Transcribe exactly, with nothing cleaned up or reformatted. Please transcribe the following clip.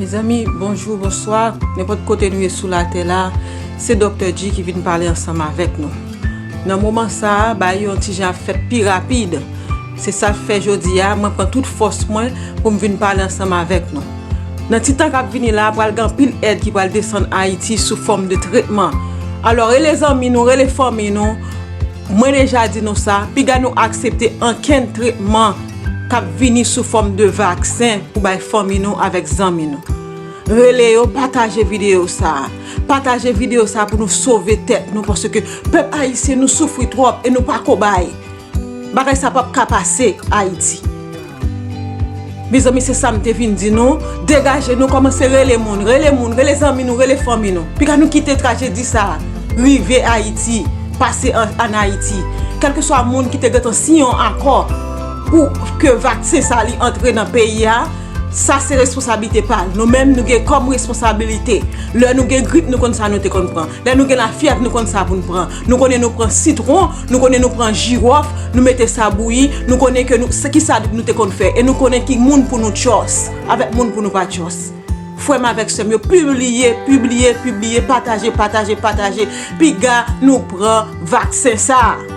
Zanmi, bonjou, bonswa. Nenpòt kote nou ye sou latè la, se Doktè G ki vin pale ansanm avèk nou. Nan moman sa a, bagay yo yon ti jan ap fèt pi rapid. Se sa k fè jodi a, mwen pran tout fòs mwen pou m vin pale ansanm avèk nou. Nan ti tan k ap vini la, pral gen anpil èd ki pral desann Ayiti sou fòm de tretman. Alò, rele zanmi nou, rele fanmi nou. Mwen deja di nou sa, piga nou aksepte ankenn tretman k ap vini sou fòm de vaksen pou bay fanmi nou avèk zanmi nou. Rele yo, pataje videyo sa a. Pataje videyo sa a pou nou sove tèt nou, paske pèp ayisyen nou soufri twòp e nou pa kobay. Bagay sa p ap ka pase Ayiti. Mezanmi, se sa m te vin di nou. Degaje nou, kòmanse rele moun, rele moun, rele zanmi nou, rele fanmi nou. Piga nou kite trajedi sa a rive Ayiti, pase an, an Ayiti. Kèlkeswa moun ki te gentan siyen yon akò pou ke vaksen sa li antre nan peyi a, sa se responsablite pa l. Nou menm, nou gen kòm responsablite. Lè nou gen grip, nou konn sa nou te konn pran. Lè nou gen lafyèv, nou konn sa pou n pran. Nou konnen nou pran sitwon, nou konnen nou pran jiwòf, nou mete sa bouyi, nou konnen ke nou, se ki sa nou te konn fè. E nou konnen ki moun pou nou tjòs, avèk moun pou nou pa tjòs. Frè m avèk sè m yo, pibliye, pibliye, pibliye, pataje, pataje, pataje. Piga nou pran vaksen sa a.